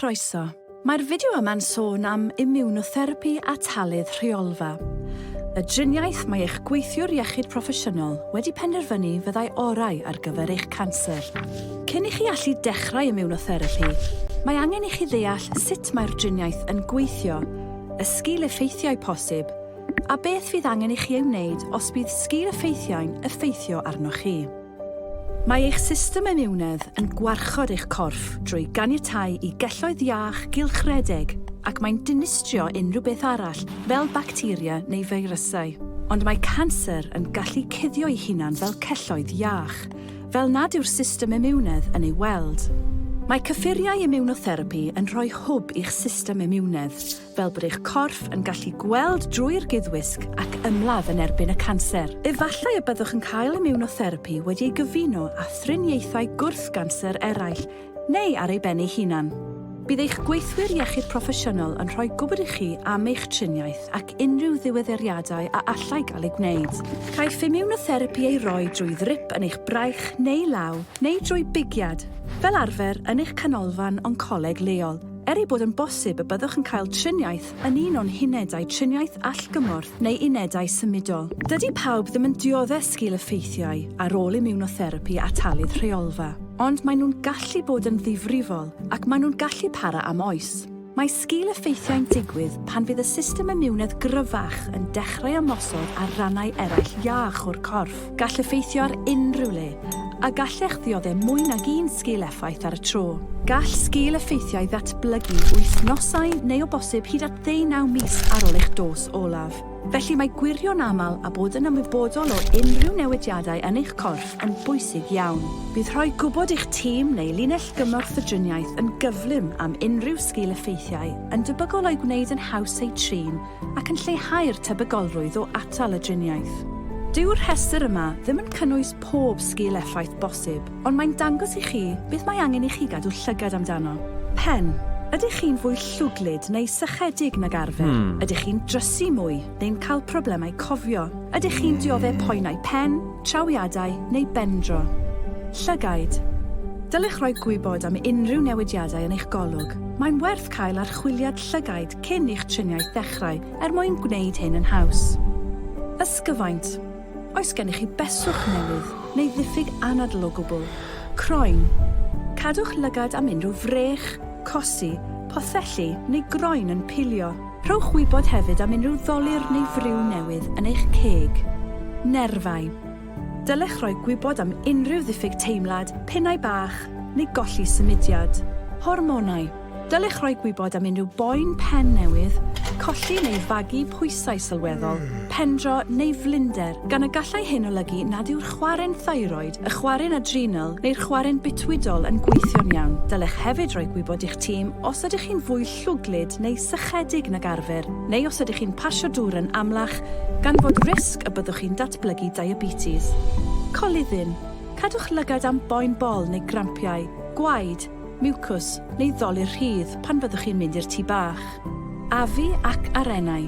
chroeso. Mae'r fideo yma'n sôn am imiwnotherapi atalydd rheolfa. Y driniaeth mae eich gweithiwr iechyd proffesiynol wedi penderfynu fyddai orau ar gyfer eich canser. Cyn i chi allu dechrau imiwnotherapi, mae angen i chi ddeall sut mae'r driniaeth yn gweithio, y sgil-effeithiau posib, a beth fydd angen i chi ei wneud os bydd sgil-effeithiau'n effeithio arnoch chi. Mae eich system imiwnedd yn gwarchod eich corff drwy ganiatáu i gelloedd iach gylchredeg ac mae'n dinistrio unrhyw beth arall fel bacteria neu feirysau. Ond mae canser yn gallu cuddio'i hunan fel celloedd iach, fel nad yw'r system imiwnedd yn ei weld. Mae cyffuriau imiwnotherapi yn rhoi hwb i'ch system imiwnedd, fel bod eich corff yn gallu gweld drwy'r guddwisg ac ymladd yn erbyn y canser. Efallai y byddwch yn cael imiwnotherapi wedi ei gyfuno â thriniaethau gwrth-ganser eraill neu ar ei ben ei hunan. Bydd eich gweithwyr iechyd proffesiynol yn rhoi gwybod i chi am eich triniaeth ac unrhyw ddiweddariadau a allai gael eu gwneud. Caiff imiwnotherapi ei roi drwy ddrip yn eich braich neu law neu drwy bigiad, fel arfer yn eich canolfan oncoleg leol. Er ei bod yn bosib y byddwch yn cael triniaeth yn un o'n hunedau triniaeth allgymorth neu unedau symudol. Dydy pawb ddim yn dioddef sgil-effeithiau ar ôl imiwnotherapi atalydd rheolfa, ond maen nhw'n gallu bod yn ddifrifol ac maen nhw'n gallu para am oes. Mae sgil-effeithiau'n digwydd pan fydd y system imiwnedd gryfach yn dechrau ymosod ar rannau eraill iach o'r corff. Gall effeithio ar unrhyw le, a gallech ddioddef mwy nag un sgil-effaith ar y tro. Gall sgil-effeithiau ddatblygu wythnosau neu o bosib hyd at ddeunaw mis ar ôl eich dos olaf. Felly mae gwirio'n aml a bod yn ymwybodol o unrhyw newidiadau yn eich corff yn bwysig iawn. Bydd rhoi gwybod i'ch tîm neu linell gymorth y driniaeth yn gyflym am unrhyw sgil-effeithiau yn debygol o'i gwneud yn haws eu trin ac yn lleihau'r tebygolrwydd o atal y driniaeth. Dyw'r rhestr yma ddim yn cynnwys pob sgil-effaith bosib, ond mae'n dangos i chi beth mae angen i chi gadw llygad amdano. Pen. Ydych chi'n fwy llwglyd neu sychedig nag arfer? Ydych chi'n drysu mwy neu'n cael problemau cofio? Ydych chi'n dioddef poenau pen, trawiadau neu bendro? Llygaid. Dylech roi gwybod am unrhyw newidiadau yn eich golwg. Mae'n werth cael archwiliad llygaid cyn i'ch triniaeth ddechrau er mwyn gwneud hyn yn haws. Ysgyfaint. Oes gennych chi beswch newydd neu ddiffyg anadl o gwbl? Croen. Cadwch lygad am unrhyw frech, cosi, pothelli neu groen yn pilio. Rhowch wybod hefyd am unrhyw ddolur neu friw newydd yn eich ceg. Nerfau. Dylech roi gwybod am unrhyw ddiffyg teimlad, pinnau bach neu golli symudiad. Hormonau. Dylech roi gwybod am unrhyw boen pen newydd, colli neu fagu pwysau sylweddol, pendro neu flinder, gan y gallai hyn olygu nad yw'r chwarren thyroid, y chwarren adrenal neu'r chwarren bitwidol yn gweithio'n iawn. Dylech hefyd roi gwybod i'ch tîm os ydych chi'n fwy llwglyd neu sychedig nag arfer, neu os ydych chi'n pasio dŵr yn amlach, gan fod risg y byddwch chi'n datblygu diabetes. Coluddyn, Cadwch lygad am boen bol neu grampiau, gwaed, miwcws neu ddolur rhydd pan fyddwch chi'n mynd i'r tŷ bach. Afu ac arennau.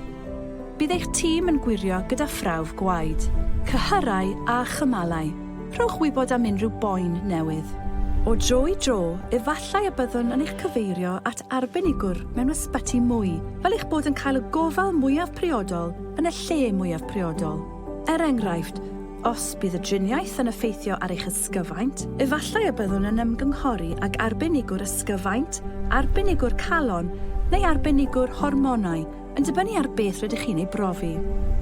Bydd eich tîm yn gwirio gyda phrawf gwaed, cyhyrau a chymalau. Rhowch wybod am unrhyw boen newydd. O dro i dro, efallai y byddwn yn eich cyfeirio at arbenigwr mewn ysbyty mwy, fel eich bod yn cael y gofal mwyaf priodol yn y lle mwyaf priodol. Er enghraifft, Os bydd y driniaeth yn effeithio ar eich ysgyfaint, efallai y byddwn yn ymgynghori ag arbenigwr ysgyfaint, arbenigwr calon neu arbenigwr hormonau, yn dibynnu ar beth rydych chi'n ei brofi.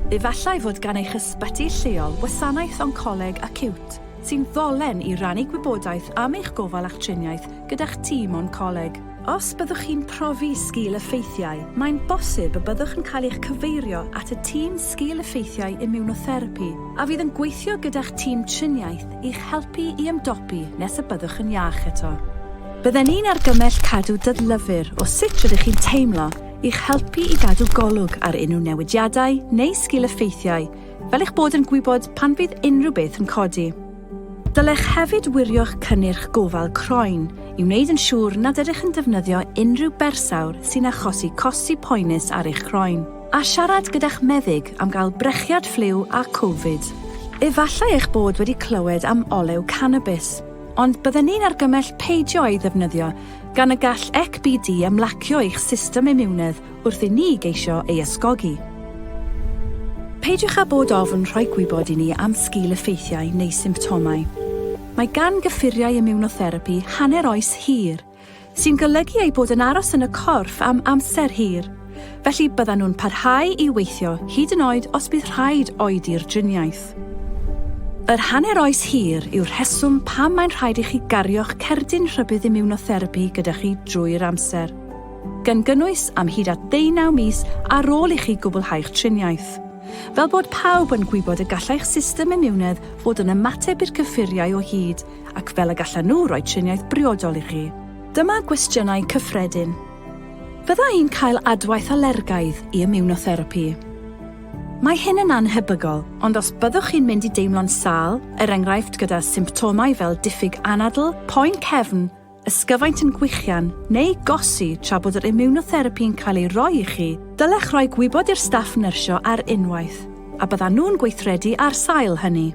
Efallai fod gan eich ysbyty lleol wasanaeth oncoleg acíwt, sy'n ddolen i rannu gwybodaeth am eich gofal a'ch triniaeth gyda'ch tîm oncoleg. Os byddwch chi'n profi sgîl-effeithiau, mae'n bosib y byddwch yn cael eich cyfeirio at y tîm sgîl-effeithiau imiwnotherapi, a fydd yn gweithio gyda'ch tîm triniaeth i'ch helpu i ymdopi nes y byddwch yn iach eto. Bydden ni'n argymell cadw dyddlyfr o sut rydych chi'n teimlo i'ch helpu i gadw golwg ar unrhyw newidiadau neu sgîl-effeithiau, fel eich bod yn gwybod pan fydd unrhyw beth yn codi. Dylech hefyd wirio'ch cynnyrch gofal croen i wneud yn siŵr nad ydych yn defnyddio unrhyw bersawr sy'n achosi cosi poenus ar eich croen, a siarad gyda'ch meddyg am gael brechiad ffliw a Covid. Efallai eich bod wedi clywed am olew canabis, ond bydden ni'n argymell peidio â'i ddefnyddio. gan y gall ECBD ymlacio eich system imiwnedd wrth i ni geisio ei ysgogi. Peidiwch â bod ofn rhoi gwybod i ni am sgil-effeithiau neu symptomau. Mae gan gyffuriau imiwnotherapi hanner oes hir, sy'n golygu eu bod yn aros yn y corff am amser hir, felly byddan nhw'n parhau i weithio hyd yn oed os bydd rhaid oedi'r driniaeth. Yr hanner oes hir yw'r rheswm pam mae'n rhaid i chi gario'ch cerdyn rhybudd imiwnotherapi gyda chi drwy'r amser, gan gynnwys am hyd at ddeunaw mis ar ôl i chi gwblhau'ch triniaeth, fel bod pawb yn gwybod y gallai'ch system imiwnedd fod yn ymateb i'r cyffuriau o hyd ac fel y gallan nhw roi triniaeth briodol i chi. Dyma gwestiynau cyffredin. Fydda i'n cael adwaith alergaidd i imiwnotherapi? Mae hyn yn annhebygol, ond os byddwch chi'n mynd i deimlo'n sâl, er enghraifft gyda symptomau fel diffyg anadl, poen cefn, ysgyfaint yn gwichian neu gosi tra bod yr imiwnotherapi'n cael ei roi i chi, dylech roi gwybod i'r staff nyrsio ar unwaith, a byddan nhw'n gweithredu ar sail hynny.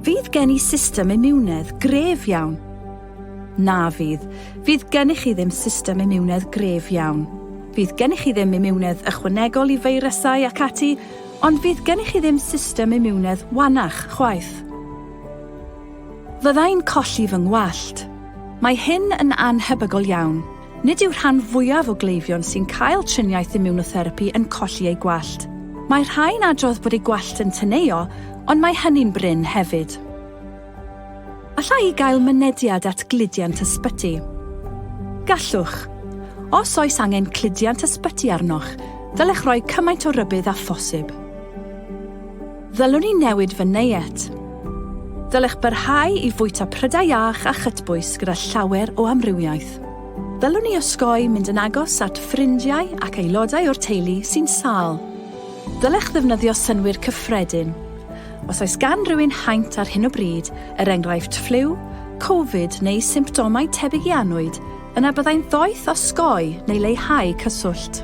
Fydd gen i system imiwnedd gref iawn? Na fydd. Fydd gennych chi ddim system imiwnedd gref iawn. Fydd gennych chi ddim imiwnedd ychwanegol i feirysau ac ati, ond fydd gennych chi ddim system imiwnedd wanach chwaith. Fydda i'n colli fy ngwallt? Mae hyn yn annhebygol iawn. Nid yw'r rhan fwyaf o gleifion sy'n cael triniaeth imiwnotherapi yn colli eu gwallt. Mae rhai'n adrodd bod eu gwallt yn teneuo, ond mae hynny'n brin hefyd. Alla i gael mynediad at gludiant ysbyty? Gallwch. Os oes angen cludiant ysbyty arnoch, dylech roi cymaint o rybudd â phosib. Ddylwn i newid fy neiet? Dylech barhau i fwyta prydau iach a chytbwys gyda llawer o amrywiaeth. Ddylwn i osgoi mynd yn agos at ffrindiau ac aelodau o'r teulu sy'n sâl. Dylech ddefnyddio synnwyr cyffredin. Os oes gan rywun haint ar hyn o bryd, er enghraifft ffliw, Covid neu symptomau tebyg i annwyd, yna byddai'n ddoeth osgoi neu leihau cyswllt.